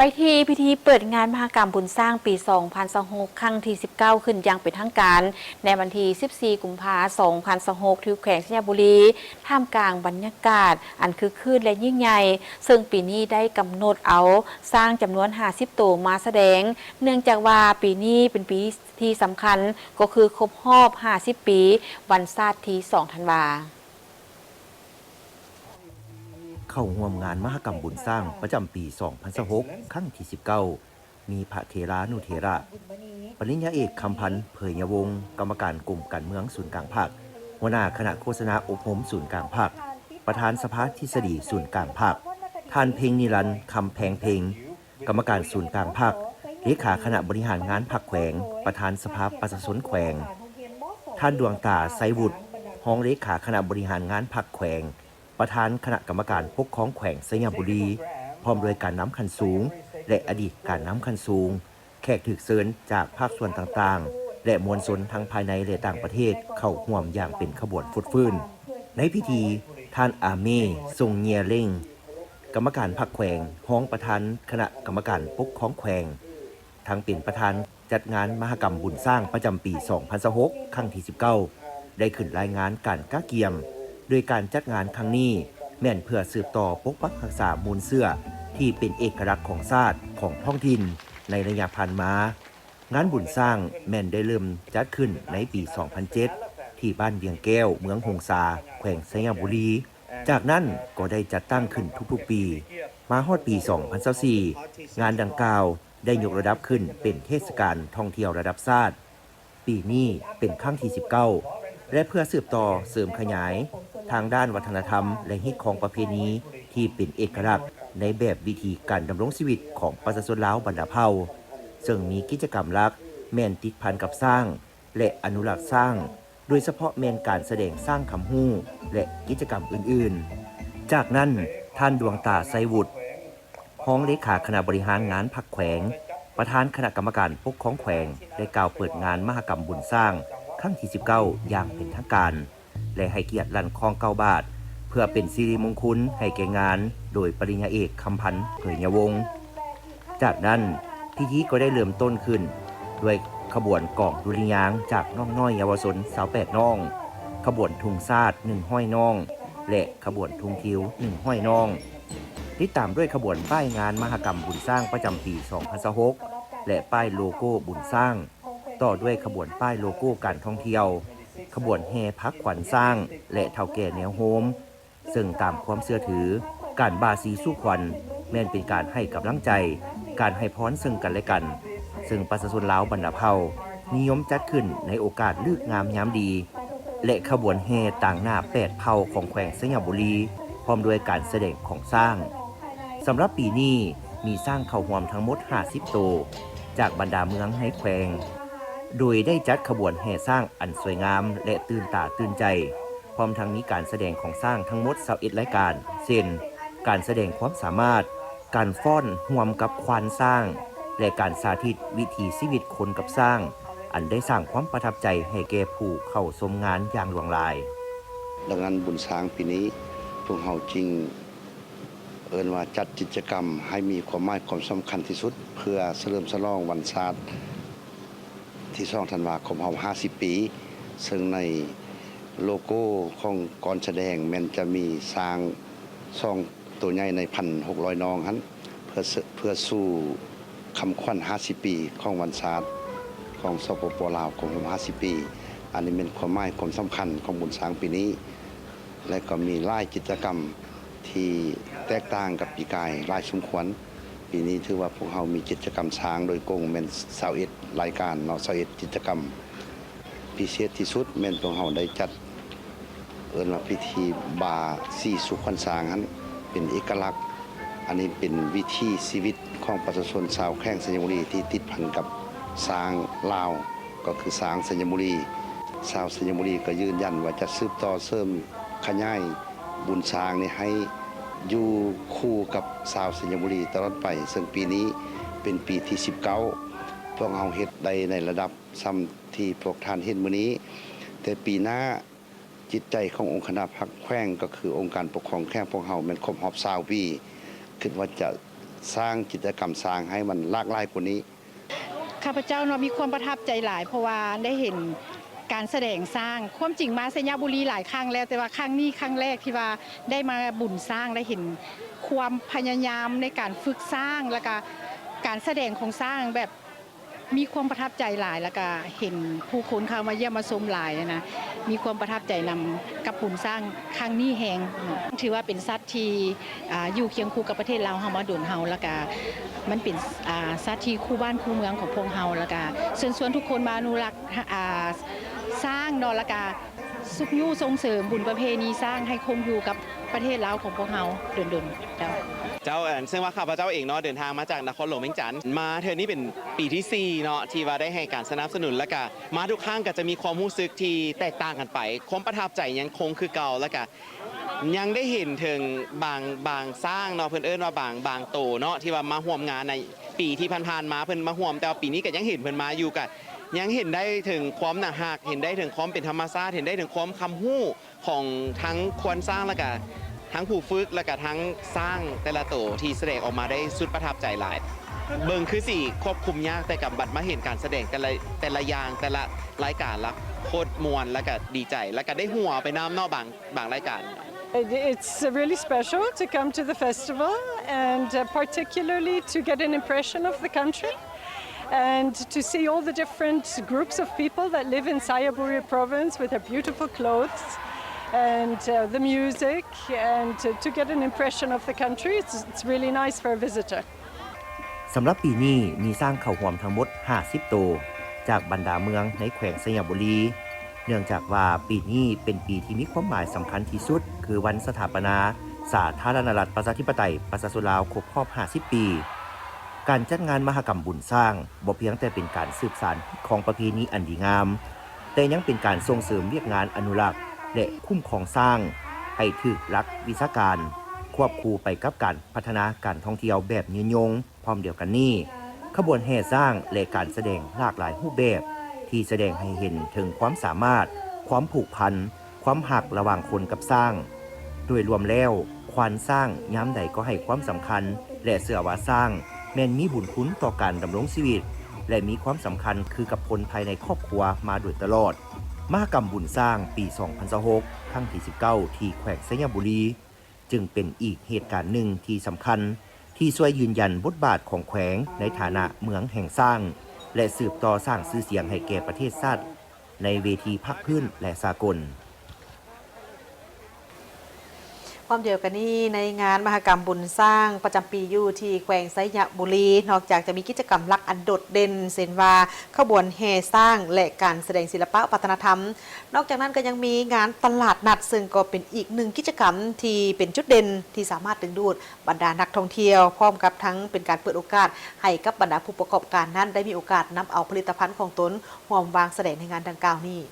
ໄປທີ່ພິທີເປີດງານມະຫະກຳບຸນຊ້າງປີສອງພັນຊາວຫົກ ຄັ້ງທີສິບເກົ້າ ຂຶ້ນຢ່າງເປັນທາງການ ໃນວັນທີສິບສີ່ ກຸມພາ ສອງພັນຊາວຫົກ ທີ່ແຂວງໄຊຍະບູລີ ທ່າມກາງບັນຍາກາດອັນຄຶກຄື້ນ ແລະ ຍິ່ງໃຫຍ່, ເຊິ່ງປີນີ້ໄດ້ກຳນົດເອົາຊ້າງຈຳນວນຫ້າສິບໂຕມາສະແດງ, ເນື່ອງຈາກວ່າປີນີ້ເປັນປີທີ່ສຳຄັນ ກໍຄືຄົບຮອບຫ້າສິບປີ ວັນຊາດທີສອງ ທັນວາ. ເຂົ້າຮ່ວມງານມະຫະກຳບຸນຊ້າງປະຈຳປີສອງພັນຊາວຫົກ ຄັ້ງທີສິບເກົ້າ ມີພະເຖລານຸເຖລະ, ປະລິນຍາເອກ ຄຳພັນ ເຜີຍຍະວົງ ກຳມະການກົມການເມືອງສູນກາງພັກ, ຫົວໜ້າຄະນະໂຄສະນາອົບຮົມສູນກາງພັກ, ປະທານສະພາທິດສະດີສູນກາງພັກ, ທ່ານ ເພັງນິລັນ ຄຳແພງເພັງ ກຳມະການສູນກາງພັກ, ເລຂາຄະນະບໍລິຫານງານພັກແຂວງ, ປະທານສະພາປະຊາຊົນແຂວງ, ທ່ານ ດວງຕາ ໄຊວຸດ ຮອງເລຂາຄະນະບໍລິຫານງານພັກແຂວງ, ປະທານຄະນະກຳມະການປົກຄອງແຂວງໄຊຍະບູລີ, ພ້ອມດ້ວຍການນຳຂັ້ນສູງ ແລະ ອະດີດການນຳຂັ້ນສູງ, ແຂກຖືກເຊີນຈາກພາກສ່ວນຕ່າງໆ ແລະ ມວນຊົນທັງພາຍໃນ ແລະ ຕ່າງປະເທດເຂົ້າຮ່ວມຢ່າງເປັນຂະບວນຟົດຟື້ນ. ໃນພິທີ, ທ່ານ ອາເມ ຊົງເຍຍເລັງ ກຳມະການພັກແຂວງ, ຮອງປະທານຄະນະກຳມະການປົກຄອງແຂວງ, ທັງເປັນປະທານຈັດງານມະຫະກຳບຸນຊ້າງປະຈຳປີສອງພັນຊາວຫົກ ຄັ້ງທີສິບເກົ້າ ໄດ້ຂຶ້ນລາຍງານການກະກຽມ, ໂດຍການຈັດງານຄັ້ງນີ້ແມ່ນເພື່ອສືບຕໍ່ປົກປັກຮັກສາມູນເຊື້ອທີ່ເປັນເອກະລັກຂອງຊາດ, ຂອງທ້ອງຖິ່ນໃນໄລຍະຜ່ານມາ. ງານບຸນຊ້າງແມ່ນໄດ້ເລີ່ມຈັດຂຶ້ນໃນປີສອງພັນເຈັດ ທີ່ບ້ານວຽງແກ້ວ ເມືອງຫົງສາ ແຂວງໄຊຍະບູລີ. ຈາກນັ້ນກໍໄດ້ຈັດຕັ້ງຂຶ້ນທຸກໆປີ. ມາຮອດປີສອງພັນຊາວສີ່ ງານດັ່ງກ່າວໄດ້ຍົກລະດັບຂຶ້ນເປັນເທດສະການທ່ອງທ່ຽວລະດັບຊາດ. ປີນີ້ເປັນຄັ້ງທີສິບເກົ້າ ແລະ ເພື່ອສືບຕໍ່ເສີມຂະຫຍາຍທາງດ້ານວັດທະນະທຳ ແລະ ຮີດຄອງປະເພນີທີ່ເປັນເອກະລັກໃນແບບວິທີການດຳລົງຊີວິດຂອງປະຊາຊົນລາວບັນດາເຜົ່າ, ເຊິ່ງມີກິດຈະກຳຫຼັກແມ່ນຕິດພັນກັບຊ້າງ ແລະ ອະນຸລັກຊ້າງ, ໂດຍສະເພາະແມ່ນການສະແດງຊ້າງຄຳຮູ້ ແລະ ກິດຈະກຳອື່ນໆ. ຈາກນັ້ນ, ທ່ານ ດວງຕາ ໄຊວຸດ ຮອງເລຂາຄະນະບໍລິຫານງານພັກແຂວງ, ປະທານຄະນະກຳມະການປົກຄອງແຂວງ ໄດ້ກ່າວເປີດງານມະຫະກຳບຸນຊ້າງຄັ້ງທີສິບເກົ້າ ຢ່າງເປັນທາງການ ແລະ ໃຫ້ກຽດລັ່ນຄ້ອງເກົ້າບາດ ເພື່ອເປັນສິລິມົງຄຸນໃຫ້ແກ່ງານ ໂດຍປະລິນຍາເອກ ຄຳພັນ ເຜີຍຍະວົງ. ຈາກນັ້ນ, ພິທີກໍໄດ້ເລີ່ມຕົ້ນຂຶ້ນດ້ວຍຂະບວນກອງດຸລິຍາງຈາກນ້ອງນ້ອຍເຍົາວະຊົນຊາວແປດນ້ອງ, ຂະບວນທຸງຊາດໜຶ່ງຮ້ອຍນ້ອງ ແລະ ຂະບວນທຸງທິວໜຶ່ງຮ້ອຍນ້ອງ, ຕິດຕາມດ້ວຍຂະບວນປ້າຍງານມະຫະກຳບຸນຊ້າງປະຈຳປີສອງພັນຊາວຫົກ ແລະ ປ້າຍໂລໂກ້ບຸນຊ້າງ, ຕໍ່ດ້ວຍຂະບວນປ້າຍໂລໂກ້ການທ່ອງທ່ຽວ, ຂະບວນແຫ່ຜາກຂວັນຊ້າງ ແລະ ເຖົ້າແກ່ແນວໂຮມ, ເຊິ່ງຕາມຄວາມເຊື່ອຖື, ການບາສີສູ່ຂວັນແມ່ນເປັນການໃຫ້ກຳລັງໃຈ, ການໃຫ້ພອນເຊິ່ງກັນແລະກັນ, ເຊິ່ງປະຊາຊົນລາວບັນດາເຜົ່ານິຍົມຈັດຂຶ້ນໃນໂອກາດฤກງາມຍາມດີ ແລະ ຂະບວນແຫ່ຕາງໜ້າແປດເຜົ່າຂອງແຂວງໄຊຍະບູລີ, ພ້ອມດ້ວຍການສະແດງຂອງຊ້າງ. ສຳລັບປີນີ້, ມີຊ້າງເຂົ້າຮ່ວມທັງໝົດຫ້າສິບໂຕ ຈາກບັນດາເມືອງໃນແຂວງ, ໂດຍໄດ້ຈັດຂະບວນແຫ່ຊ້າງອັນສວຍງາມ ແລະ ຕື່ນຕາຕື່ນໃຈ, ພ້ອມທັງມີການສະແດງຂອງຊ້າງທັງໝົດຊາວເອັດລາຍການ ເຊັ່ນ ການສະແດງຄວາມສາມາດ, ການຟ້ອນຮ່ວມກັບຄວານຊ້າງ ແລະ ການສາທິດວິຖີຊີວິດຄົນກັບຊ້າງ, ອັນໄດ້ສ້າງຄວາມປະທັບໃຈໃຫ້ແກ່ຜູ້ເຂົ້າຊົມງານຢ່າງຫຼວງຫຼາຍ. ດັ່ງນັ້ນ ບຸນຊ້າງປີນີ້ ພວກເຮົາຈຶ່ງ ເອີ້ນວ່າຈັດກິດຈະກຳໃຫ້ມີຄວາມໝາຍຄວາມສຳຄັນທີ່ສຸດ ເພື່ອສະເຫຼີມສະຫຼອງວັນຊາດທີສອງທັນວາ ຄົບຮອບຫ້າສິບປີ, ເຊິ່ງໃນໂລໂກ້ຂອງກອນສະແດງແມ່ນຈະມີຊ້າງສອງໂຕໃຫຍ່ໃນພັນຫົກຮ້ອຍນ້ອງຫັ້ນ ເພື່ອ ເພື່ອສູ່ຄຳຂວັນຫ້າສິບປີຂອງວັນຊາດຂອງ ສປປ ລາວ ຄົບຮອບຫ້າສິບປີ. ອັນນີ້ແມ່ນຄວາມໝາຍຄວາມສຳຄັນຂອງບຸນຊ້າງປີນີ້. ແລະ ກໍມີຫຼາຍກິດຈະກຳທີ່ແຕກຕ່າງກັບປີກາຍຫຼາຍສົມຄວນ. ປີນີ້ຖືວ່າພວກເຮົາມີກິດຈະກຳຊ້າງໂດຍກົງແມ່ນຊາວເອັດລາຍການເນາະ, ຊາວເອັດກິດຈະກຳ. ພິເສດທີ່ສຸດແມ່ນພວກເຮົາໄດ້ຈັດ ເອີ້ນວ່າພິທີບາສີສູ່ຂວັນຊ້າງຫັ້ນ ເປັນເອກະລັກ. ອັນນີ້ເປັນວິຖີຊີວິດຂອງປະຊາຊົນຊາວແຂວງໄຊຍະບູລີທີ່ຕິດພັນກັບຊ້າງລາວ ກໍຄືຊ້າງໄຊຍະບູລີ. ຊາວໄຊຍະບູລີກໍຢືນຢັນວ່າຈະສືບຕໍ່ເສີມຂະຫຍາຍບຸນຊ້າງນີ້ໃຫ້ຢູ່ຄູ່ກັບຊາວໄຊຍະບູລີຕະຫຼອດໄປ, ເຊິ່ງປີນີ້ເປັນປີທີສິບເກົ້າ ພວກເຮົາເຮັດໄດ້ໃນລະດັບສ່ຳທີ່ພວກທ່ານເຫັນມື້ນີ້, ແຕ່ປີໜ້າ ຈິດໃຈຂອງອົງຄະນະພັກແຂວງ ກໍຄືອົງການປົກຄອງແຂວງພວກເຮົາແມ່ນຄົບຮອບຊາວປີ, ຄິດວ່າຈະ ສ້າງກິດຈະກຳຊ້າງໃຫ້ມັນຫຼາກຫຼາຍກວ່ານີ້. ຂ້າພະເຈົ້າເນາະ ມີຄວາມປະທັບໃຈຫຼາຍ ເພາະວ່າໄດ້ເຫັນການສະແດງຊ້າງ. ຄວາມຈິງມາໄຊຍະບູລີຫຼາຍຄັ້ງແລ້ວ, ແຕ່ວ່າຄັ້ງນີ້ຄັ້ງແລກທີ່ວ່າໄດ້ມາບຸນຊ້າງ, ໄດ້ເຫັນຄວາມພະຍາຍາມໃນການຝຶກຊ້າງ ແລ້ວກະການສະແດງຂອງຊ້າງແບບ ມີຄວາມປະທັບໃຈຫຼາຍ ແລ້ວກະເຫັນຜູ້ຄົນເຂົ້າມາຢ້ຽມມາຊົມຫຼາຍນະ, ມີຄວາມປະທັບໃຈນຳກັບບຸນຊ້າງຄັ້ງນີ້ແຮງເນາະ. ຖືວ່າເປັນສັດທີ່ ອ່າ ຢູ່ຄຽງຄູ່ກັບປະເທດລາວເຮົາມາດົນເຮົາ, ແລ້ວກະມັນເປັນ ອ່າ ສັດທີ່ຄູ່ບ້ານຄູ່ເມືອງຂອງພວກເຮົາ, ແລ້ວກະເຊີນຊວນທຸກຄົນມາອະນຸລັກ ອ່າ ຊ້າງເນາະ, ແລ້ວກະຊຸກຍູ້ສົ່ງເສີມບຸນປະເພນີຊ້າງໃຫ້ຄົງຢູ່ກັບ ປະເທດລາວຂອງພວກເຮົາດົນໆ ເຈົ້າ. ເຈົ້າ ອັນ ເຊິ່ງວ່າຂ້າພະເຈົ້າເອງເນາະ ເດີນທາງມາຈາກນະຄອນຫຼວງວຽງຈັນ ມາເທື່ອນີ້ເປັນປີທີສີ່ເນາະ ທີ່ວ່າໄດ້ໃຫ້ການສະໜັບສະໜູນ ແລ້ວກະມາທຸກຄັ້ງກະຈະມີຄວາມຮູ້ສຶກທີ່ແຕກຕ່າງກັນໄປ, ຄວາມປະທັບໃຈຍັງຄົງຄືເກົ່າ, ແລ້ວກະຍັງໄດ້ເຫັນເຖິງບາງ ບາງຊ້າງເນາະ ເພິ່ນເອີ້ນວ່າບາງ ບາງໂຕເນາະ ທີ່ວ່າມາຮ່ວມງານໃນປີທີ່ຜ່ານໆມາ ເພິ່ນມາຮ່ວມ, ແຕ່ວ່າປີນີ້ກະຍັງເຫັນເພິ່ນມາຢູ່, ກະຍັງເຫັນໄດ້ເຖິງຄວາມໜ້າຮັກ, ເຫັນໄດ້ເຖິງຄວາມເປັນທຳມະຊາດ, ເຫັນໄດ້ເຖິງຄວາມຄຳຮູ້ ຂອງທັງຄວານຊ້າງ ແລ້ວກະທັງຜູ້ຝຶກ ແລ້ວກະທັງຊ້າງແຕ່ລະໂຕທີ່ສະແດງອອກມາໄດ້ສຸດປະທັບໃຈຫຼາຍ. ເບິ່ງຄືຊິຄວບຄຸມຍາກ ແຕ່ກະບັດມາເຫັນການສະແດງແຕ່ລະ ແຕ່ລະຢ່າງ ແຕ່ລະລາຍການລະໂຄດມ່ວນ ແລ້ວກະດີໃຈ ແລ້ວກະໄດ້ຫົວໄປນຳເນາະ ບາງ ບາງລາຍການ. It's really special to come to the festival and, uh, particularly to get an impression of the country. And to see all the different groups of people that live in Xayaburi province with their beautiful clothes and, uh, the music, and to, to get an impression of the country, it's, it's really nice for a visitor. ສຳລັບປີນີ້ມີຊ້າງເຂົ້າຮ່ວມທັງໝົດຫ້າສິບໂຕ ຈາກບັນດາເມືອງໃນແຂວງໄຊຍະບູລີ. ເນື່ອງຈາກວ່າປີນີ້ເປັນປີທີ່ມີຄວາມໝາຍສຳຄັນທີ່ສຸດ ຄືວັນສະຖາປະນາສາທາລະນະລັດປະຊາທິປະໄຕປະຊາຊົນລາວຄົບຮອບຫ້າສິບປີ. ການຈັດງານມະຫະກຳບຸນຊ້າງ ບໍ່ພຽງແຕ່ເປັນການສືບສານຮີດຄອງປະເພນີອັນດີງາມ, ແຕ່ຍັງເປັນການສົ່ງເສີມວຽກງານອະນຸລັກ ແລະ ຄຸ້ມຄອງຊ້າງໃຫ້ຖືກຫຼັກວິຊາການ, ຄວບຄູ່ໄປກັບການພັດທະນາການທ່ອງທ່ຽວແບບຍືນຍົງ. ພ້ອມດຽວກັນນີ້, ຂະບວນແຫ່ຊ້າງ ແລະ ການສະແດງຫຼາກຫຼາຍຮູບແບບ ທີ່ສະແດງໃຫ້ເຫັນເຖິງຄວາມສາມາດ, ຄວາມຜູກພັນ, ຄວາມຮັກລະຫວ່າງຄົນກັບຊ້າງ. ໂດຍລວມແລ້ວ, ຄວານຊ້າງຍາມໃດກໍໃຫ້ຄວາມສຳຄັນ ແລະ ເຊື່ອວ່າຊ້າງແມ່ນມີບຸນຄຸນຕໍ່ການດຳລົງຊີວິດ ແລະ ມີຄວາມສຳຄັນຄືກັບຄົນພາຍໃນຄອບຄົວມາໂດຍຕະຫຼອດ. ມະຫະກຳບຸນຊ້າງປີສອງພັນຊາວຫົກ ຄັ້ງທີສິບເກົ້າ ທີ່ແຂວງໄຊຍະບູລີ ຈຶ່ງເປັນອີກເຫດການໜຶ່ງທີ່ສຳຄັນ ທີ່ຊ່ວຍຢືນຢັນບົດບາດຂອງແຂວງໃນຖານະເມືອງແຫ່ງຊ້າງ ແລະ ສືບຕໍ່ສ້າງຊື່ສຽງໃຫ້ແກ່ປະເທດຊາດໃນເວທີພາກພື້ນ ແລະ ສາກົນ. ພ້ອມດຽວກັນນີ້, ໃນງານມະຫະກຳບຸນຊ້າງປະຈຳປີຢູ່ທີ່ແຂວງໄຊຍະບູລີ, ນອກຈາກຈະມີກິດຈະກຳຫຼັກອັນໂດດເດັ່ນ ເຊັ່ນວ່າ ຂະບວນແຫ່ຊ້າງ ແລະ ການສະແດງສິລະປະວັດທະນະທຳ, ນອກຈາກນັ້ນກໍຍັງມີງານຕະຫຼາດນັດ, ເຊິ່ງກໍເປັນອີກໜຶ່ງກິດຈະກຳທີ່ເປັນຈຸດເດັ່ນທີ່ສາມາດດຶງດູດບັນດານັກທ່ອງທ່ຽວ, ພ້ອມກັບທັງເປັນການເປີດໂອກາດໃຫ້ກັບບັນດາຜູ້ປະກອບການນັ້ນໄດ້ມີໂອກາດນຳເອົາຜະລິດຕະພັນຂອງຕົນຮ່ວມວາງສະແດງໃນງານດັ່ງກ່າວນີ້.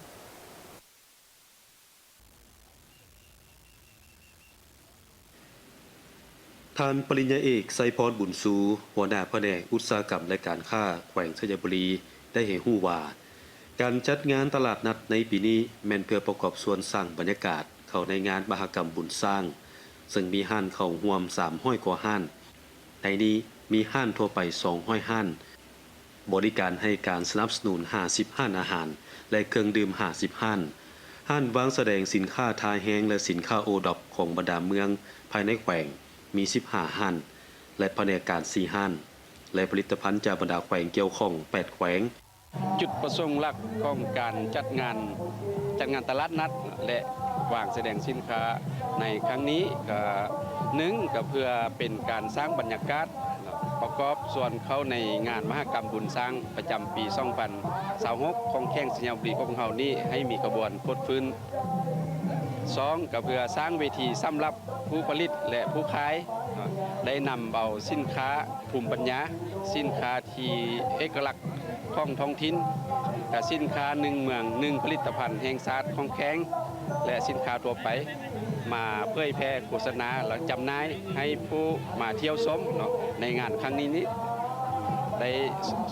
ທ່ານປະລິນຍາເອກ ໄຊພອນ ບຸນຊູ, ຫົວໜ້າພະແນກອຸດສາຫະກຳ ແລະ ການຄ້າ ແຂວງໄຊຍະບູລີ ໄດ້ໃຫ້ຮູ້ວ່າ ການຈັດງານຕະຫຼາດນັດໃນປີນີ້ ແມ່ນເພື່ອປະກອບສ່ວນສ້າງບັນຍາກາດເຂົ້າໃນງານມະຫະກຳບຸນຊ້າງ, ເຊິ່ງມີຮ້ານເຂົ້າຮ່ວມສາມຮ້ອຍກວ່າຮ້ານ, ໃນນີ້ມີຮ້ານທົ່ວໄປສອງຮ້ອຍຮ້ານ, ບໍລິການໃຫ້ການສະໜັບສະໜູນຫ້າສິບຮ້ານອາຫານ ແລະ ເຄື່ອງດື່ມຫ້າສິບຮ້ານ, ຮ້ານວາງສະແດງສິນຄ້າທ່າແຮງ ແລະ ສິນຄ້າໂອດອບຂອງບັນດາເມືອງພາຍໃນແຂວງມີສິບຫ້າຮ້ານ ແລະ ພະແນກການສີ່ຮ້ານ ແລະ ຜະລິດຕະພັນຈາກບັນດາແຂວງກ່ຽວຂ້ອງແປດແຂວງ. ຈຸດປະສົງຫຼັກຂອງການຈັດງານ ຈັດງານຕະຫຼາດນັດ ແລະ ວາງສະແດງສິນຄ້າໃນຄັ້ງນີ້ ກະ ໜຶ່ງ ກະເພື່ອເປັນການສ້າງບັນຍາກາດ ປະກອບສ່ວນເຂົ້າໃນງານມະຫະກຳບຸນຊ້າງປະຈຳປີສອງພັນຊາວຫົກ ຂອງແຂວງໄຊຍະບູລີຂອງເຮົານີ້ໃຫ້ມີຂະບວນຟົດຟື້ນ. ສອງ ກະເພື່ອສ້າງເວທີສຳລັບຜູ້ຜະລິດ ແລະ ຜູ້ຂາຍ ໄດ້ນຳເອົາສິນຄ້າພູມປັນຍາ, ສິນຄ້າທີ່ເອກະລັກຂອງທ້ອງຖິ່ນ, ກະສິນຄ້າໜຶ່ງເມືອງໜຶ່ງຜະລິດຕະພັນແຫ່ງຊາດຂອງແຂວງ ແລະ ສິນຄ້າທົ່ວໄປ ມາເຜີຍແຜ່ໂຄສະນາ ແລະ ຈຳໜ່າຍໃຫ້ຜູ້ມາທ່ຽວຊົມເນາະ ໃນງານຄັ້ງນີ້ນີ້ ໄດ້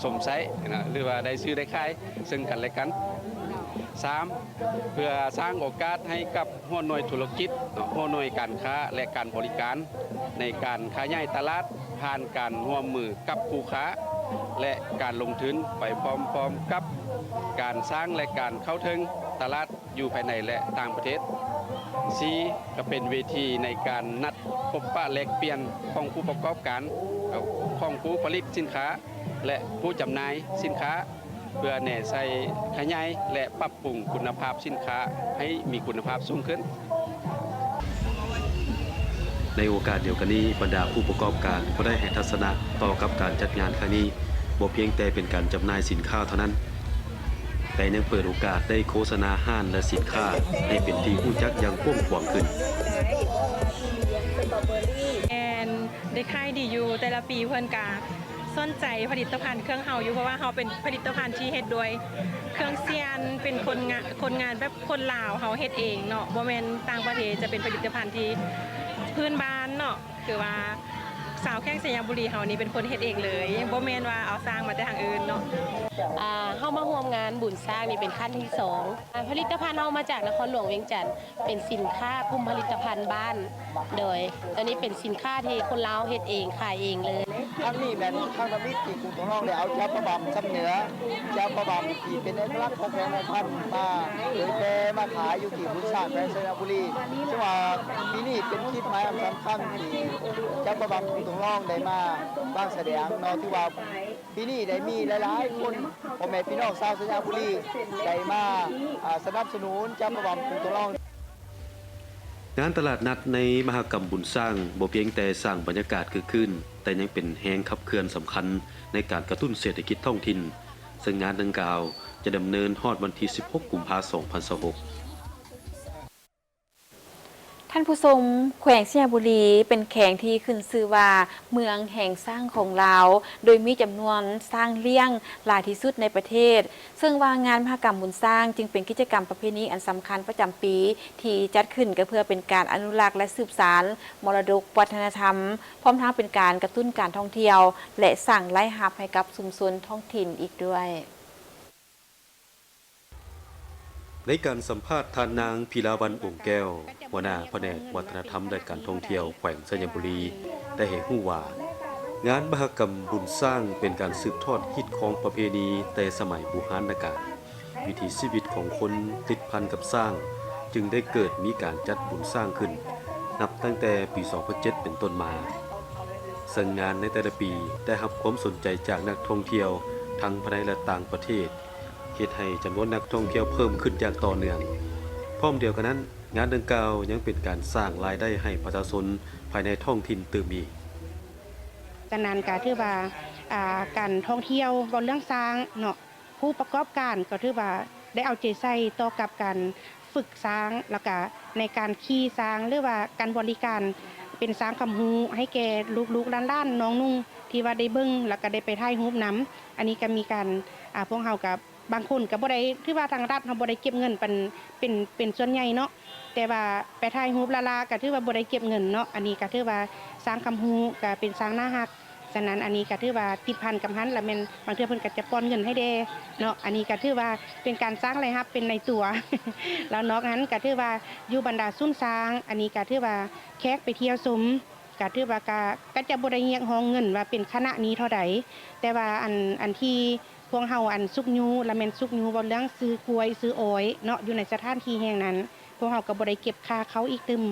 ຊົມໃຊ້ນະ ຫຼືວ່າໄດ້ຊື້ໄດ້ຂາຍເຊິ່ງກັນແລະກັນ. ສາມ ເພື່ອສ້າງໂອກາດໃຫ້ກັບຫົວໜ່ວຍທຸລະກິດເນາະ ຫົວໜ່ວຍການຄ້າ ແລະ ການບໍລິການ ໃນການຂະຫຍາຍຕະຫຼາດ ພ ຜ່ານການຮ່ວມມືກັບຄູ່ຄ້າ ແລະ ການລົງທຶນໄປພ້ອມໆກັບການສ້າງ ແລະ ການເຂົ້າເຖິງຕະຫຼາດຢູ່ພາຍໃນ ແລະ ຕ່າງປະເທດ. ສີ່ ກໍເປັນເວທີໃນການນັດພົບປະແລກປ່ຽນຂອງຜູ້ປະກອບການ, ຂອງຜູ້ຜະລິດສິນຄ້າ ແລະ ຜູ້ຈຳໜ່າຍສິນຄ້າ ເພື່ອແນໃສ່ຂະຫຍາຍ ແລະ ປັບປຸງຄຸນນະພາບສິນຄ້າໃຫ້ມີຄຸນນະພາບສູງຂຶ້ນ. ໃນໂອກາດດຽວກັນນີ້, ບັນດາຜູ້ປະກອບການກໍໄດ້ໃຫ້ທັດສະນະຕໍ່ກັບການຈັດງານຄັ້ງນີ້, ບໍ່ພຽງແຕ່ເປັນການຈຳໜ່າຍສິນຄ້າເທົ່ານັ້ນ, ແຕ່ຍັງເປີດໂອກາດໄດ້ໂຄສະນາຮ້ານ ແລະ ສິນຄ້າໃຫ້ເປັນທີ່ຮູ້ຈັກຢ່າງກວ້າງຂວາງຂຶ້ນ. ແມ່ນ ໄດ້ຂາຍດີຢູ່, ແຕ່ລະປີເພິ່ນກະສົນໃຈຜະລິດຕະພັນເຄື່ອງເຮົາຢູ່, ເພາະວ່າເຮົາເປັນຜະລິດຕະພັນທີ່ເຮັດດ້ວຍເຄື່ອງຊຽນ, ເປັນຄົນງານ, ຄົນງານແບບຄົນລາວເຮົາເຮັດເອງເນາະ, ບໍ່ແມ່ນຕ່າງປະເທດ, ຈະເປັນຜະລິດຕະພັນທີ່ພື້ນບ້ານເນາະ, ຄືວ່າຊາວແຂວງໄຊຍະບູລີເຮົານີ້ເປັນຄົນເຮັດເອງເລີຍ, ບໍ່ແມ່ນວ່າເອົາສ້າງມາແຕ່ທາງອື່ນເນາະ. ອ່າ ເຮົາມາຮ່ວມງານບຸນຊ້າງນີ້ເປັນຄັ້ງທີສອງ. ອ່າ ຜະລິດຕະພັນເຮົາມາຈາກນະຄອນຫຼວງວຽງຈັນ, ເປັນສິນຄ້າກຸ່ມຜະລິດຕະພັນບ້ານ, ໂດຍ ໂຕນີ້ເປັນສິນຄ້າທີ່ຄົນລາວເຮັດເອງ ຂາຍເອງເລີຍ. ຄັ້ງນີ້ແມ່ນຄັ້ງທຳອິດທີ່ກຸງທອງຫຼອງໄດ້ເອົາແຈ່ວປາບຳຊຳເໜືອ, ແຈ່ວປາບຳທີ່ເປັນເອກະລັກຂອງແຂວງຫົວພັນ ມາເຜີຍແຜ່ມາຂາຍຢູ່ທີ່ບຸນຊ້າງແຂວງໄຊຍະບູລີ. ເຊິ່ງວ່າປີນີ້ເປັນຈຸດໝາຍອັນສຳຄັນທີ່ແຈ່ວປາບຳກຸງທອງຫຼອງໄດ້ມາວາງສະແດງເນາະ, ຖືວ່າ ປີນີ້ໄດ້ມີຫຼາຍໆຄົນ ພໍ່ແມ່ພີ່ນ້ອງຊາວໄຊຍະບູລີ ໄດ້ມາ ອ່າ ສະໜັບສະໜູນແຈ່ວປາບຳກຸງທອງຫຼອງ. ງານຕະຫຼາດນັດໃນມະຫະກຳບຸນຊ້າງ ບໍ່ພຽງແຕ່ສ້າງບັນຍາກາດຄຶກຄື້ນ, ແຕ່ຍັງເປັນແຮງຂັບເຄື່ອນສຳຄັນໃນການກະຕຸ້ນເສດຖະກິດທ້ອງຖິ່ນ, ເຊິ່ງງານດັ່ງກ່າວຈະດຳເນີນຮອດວັນທີສິບຫົກ ກຸມພາ ສອງພັນຊາວຫົກ. ທ່ານຜູ້ຊົມ, ແຂວງໄຊຍະບູລີເປັນແຂວງທີ່ຂຶ້ນຊື່ວ່າເມືອງແຫ່ງຊ້າງຂອງລາວ, ໂດຍມີຈຳນວນຊ້າງລ້ຽງຫຼາຍທີ່ສຸດໃນປະເທດ, ເຊິ່ງວ່າງານມະຫະກຳບຸນຊ້າງຈຶ່ງເປັນກິດຈະກຳປະເພນີອັນສຳຄັນປະຈຳປີ ທີ່ຈັດຂຶ້ນກໍເພື່ອເປັນການອະນຸລັກ ແລະ ສືບສານມໍລະດົກວັດທະນະທຳ, ພ້ອມທັງເປັນການກະຕຸ້ນການທ່ອງທ່ຽວ ແລະ ສ້າງລາຍຮັບໃຫ້ກັບຊຸມຊົນທ້ອງຖິ່ນອີກດ້ວຍ. ໃນການສຳພາດ, ທ່ານນາງ ພິລາວັນ ອົງແກ້ວ, ຫົວໜ້າພະແນກວັດທະນະທຳ ແລະ ການທ່ອງທ່ຽວແຂວງໄຊຍະບູລີ ໄດ້ໃຫ້ຮູ້ວ່າ, ງານມະຫະກຳບຸນຊ້າງເປັນການສືບທອດຮີດຄອງປະເພນີແຕ່ສະໄໝບູຮານນະການ. ວິຖີຊີວິດຂອງຄົນຕິດພັນກັບຊ້າງ ຈຶ່ງໄດ້ເກີດມີການຈັດບຸນຊ້າງຂຶ້ນ ນັບຕັ້ງແຕ່ປີສອງພັນເຈັດເປັນຕົ້ນມາ. ເຊິ່ງງານໃນແຕ່ລະປີໄດ້ຮັບຄວາມສົນໃຈຈາກນັກທ່ອງທ່ຽວທັງພາຍໃນ ແລະ ຕ່າງປະເທດ, ເຮັດໃຫ້ຈຳນວນນັກທ່ອງທ່ຽວເພີ່ມຂຶ້ນຢ່າງຕໍ່ເນື່ອງ. ພ້ອມດຽວກັນນັ້ນ, ງານດັ່ງກ່າວຍັງເປັນການສ້າງລາຍໄດ້ໃຫ້ປະຊາຊົນພາຍໃນທ້ອງຖິ່ນຕື່ມອີກ. ສະນັ້ນກໍຖືວ່າ ອ່າ ການທ່ອງທ່ຽວເວົ້າເລື່ອງຊ້າງເນາະ, ຜູ້ປະກອບການກໍຖືວ່າໄດ້ເອົາໃຈໃສ່ຕໍ່ກັບການຝຶກຊ້າງ ແລ້ວກະໃນການຂີ່ຊ້າງ ຫຼືວ່າການບໍລິການເປັນຊ້າງຄຳຮູ້ໃຫ້ແກ່ລູກໆຫຼານໆນ້ອງນຸ່ງ ທີ່ວ່າໄດ້ເບິ່ງ ແລ້ວກະໄດ້ໄປຖ່າຍຮູບນຳ. ອັນນີ້ກະມີການ ອ່າ ພວກເຮົາກະ ບາງຄົນກໍບໍ່ໄດ້ ຖືວ່າທາງລັດເຮົາບໍ່ໄດ້ເກັບເງິນປັນເປັນ ເປັນສ່ວນໃຫຍ່ເນາະ, ແຕ່ວ່າໄປຖ່າຍຮູບລ້າໆ ກໍຖືວ່າບໍ່ໄດ້ເກັບເງິນເນາະ. ອັນນີ້ກໍຖືວ່າຊ້າງຄຳຮູ້ກໍເປັນຊ້າງໜ້າຮັກ, ສະນັ້ນອັນນີ້ກໍຖືວ່າຕິດພັນກັບຫັ້ນ ລະແມ່ນບາງເທື່ອເພິ່ນກໍຈະປ່ອນເງິນໃຫ້ແດ່ເນາະ. ອັນນີ້ກໍຖືວ່າເປັນການສ້າງລາຍຮັບເປັນໃນຕົວ ລະນອກນັ້ນກໍຖືວ່າຢູ່ບັນດາສູນຊ້າງ ອັນນີ້ກໍຖືວ່າແຂກໄປທ່ຽວຊົມ ກະຖືວ່າກະ ກະຈະບໍ່ໄດ້ຮຽກຮ້ອງເງິນວ່າເປັນຄະນະນີ້ເທົ່າໃດ, ແຕ່ວ່າອັນ ອັນທີ່ພວກເຮົາອັນຊຸກຍູ້ ລະແມ່ນຊຸກຍູ້ເວົ້າເລື່ອງຊື້ກ້ວຍຊື້ອ້ອຍເນາະ ຢູ່ໃນສະຖານທີ່ແຫ່ງນັ້ນ ພວກເຮົາກະບໍ່ໄດ້ເກັບຄ່າເຂົ້າອີກຕື່ມ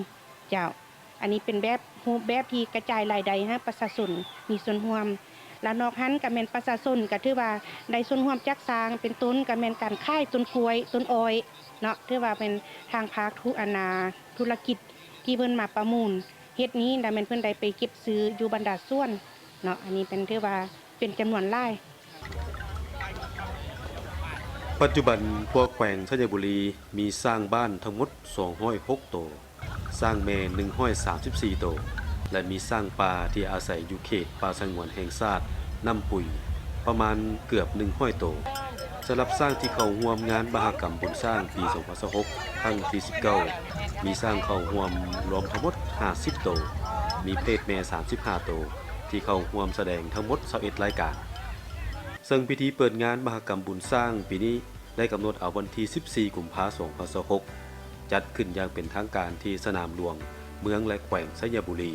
ເຈົ້າ. ອັນນີ້ເປັນແບບ ຮູບແບບທີ່ກະຈາຍລາຍໄດ້ໃຫ້ປະຊາຊົນມີສ່ວນຮ່ວມ, ລະນອກຫັ້ນກະແມ່ນປະຊາຊົນກະຖືວ່າໄດ້ສ່ວນຮ່ວມຈາກຊ້າງ ເປັນຕົ້ນກະແມ່ນການຂາຍຕົ້ນກ້ວຍ ຕົ້ນອ້ອຍເນາະ, ຖືວ່າເປັນທາງພາກທຸ ອັນນາ ທຸລະກິດ ທີ່ເພິ່ນມາປະມູນເຮັດນີ້ ລະແມ່ນເພິ່ນໄດ້ໄປເກັບຊື້ຢູ່ບັນດາສວນເນາະ, ອັນນີ້ເປັນ ຖືວ່າເປັນຈຳນວນຫຼາຍ. ປັດຈຸບັນ ທົ່ວແຂວງໄຊຍະບູລີ ມີຊ້າງບ້ານທັງໝົດສອງຮ້ອຍຫົກໂຕ, ຊ້າງແມ່ໜຶ່ງຮ້ອຍສາມສິບສີ່ໂຕ ແລະ ມີຊ້າງປ່າທີ່ອາໄສຢູ່ເຂດປ່າສະຫງວນແຫ່ງຊາດນ້ຳປຸຍ ປະມານເກືອບໜຶ່ງຮ້ອຍໂຕ. ສຳລັບຊ້າງທີ່ເຂົ້າຮ່ວມງານມະຫະກຳບຸນຊ້າງປີສອງພັນຊາວຫົກ ຄັ້ງທີສິບເກົ້າ ມີຊ້າງເຂົ້າຮ່ວມລວມທັງໝົດຫ້າສິບໂຕ, ມີເພດແມ່ສາມສິບຫ້າໂຕ ທີ່ເຂົ້າຮ່ວມສະແດງທັງໝົດຊາວເອັດລາຍການ. ເຊິ່ງພິທີເປີດງານມະຫະກຳບຸນຊ້າງປີນີ້ ໄດ້ກຳນົດເອົາວັນທີສິບສີ່ ກຸມພາ ສອງພັນຊາວຫົກ ຈັດຂຶ້ນຢ່າງເປັນທາງການທີ່ສະໜາມຫຼວງ ເມືອງ ແລະ ແຂວງໄຊຍະບູລີ.